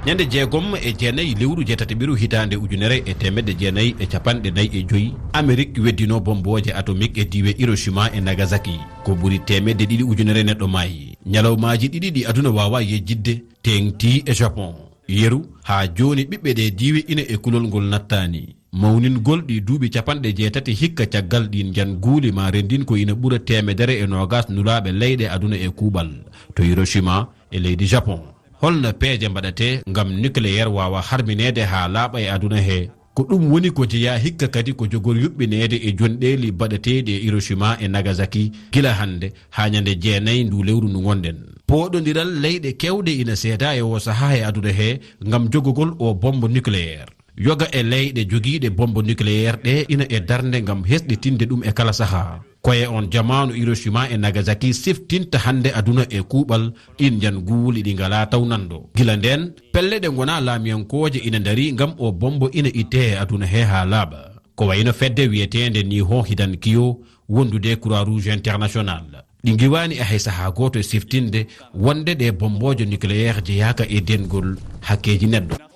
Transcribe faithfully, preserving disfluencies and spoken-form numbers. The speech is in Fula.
Ñande jeegom e jeenayi lewru jeetati ɓiru hitaande ujunere e teemedde jeenayi e capanɗe nayi e joyi, Amerik weddino bombooje atomik e diiwe Hiroshima e Nagasaki. Ko ɓuri teemedde ɗiɗi ujunere neɗɗo maayi. Ñalawmaaji ɗiɗi ɗi aduna waawaa yejjitde teeŋti e Japon. Yeru, haa jooni ɓiɓɓe ɗee diiwe ina e kulol ngol nattaani. Mawningol ɗii duuɓi capanɗe jeetati hikka caggal ɗiin njanguuli maa renndin ko ina ɓura teemedere e noogas nulaaɓe leyɗe aduna e kuuɓal to Hiroshima e leydi Japon. Holno peeje mbaɗatee ngam nucléaire waawa harmineede haa laaɓa e aduna hee? Ko ɗum woni ko jeyaa hikka kadi ko jogori yuɓɓineede e jonɗeeli baɗateeɗi e Hiroshima e Nagasaki gila hannde haa ñande jeenayi ndu lewru ndu ngonɗen. Pooɗondiral leyɗe keewɗe ina seedaa e oo sahaa e aduna hee ngam jogogol oo bombo nucléaire. Yoga e leyɗe jogiiɗe bombo nucléaire ɗe ina e darnde ngam hesɗitinde ɗum e kala sahaa. Ko e oon jamaanu Hiroshima e Nagasaki siftinta hannde aduna e kuuɓal ɗiin njanguuli ɗi ngalaa taw nanndo. Gila ndeen, pelle ɗe ngonaa laamiyankooje ina ndarii ngam oo bombo ina ittee e aduna hee haa laaɓa. Ko wayno fedde wiyeteende Nihon Hidan Kyo wondude Croix Rouge International. Ɗi ngiwaani e hay sahaa gooto e siftinde wonde ɗee bombooje nucléaire jeyaaka e deengol hakkeeji neɗɗo.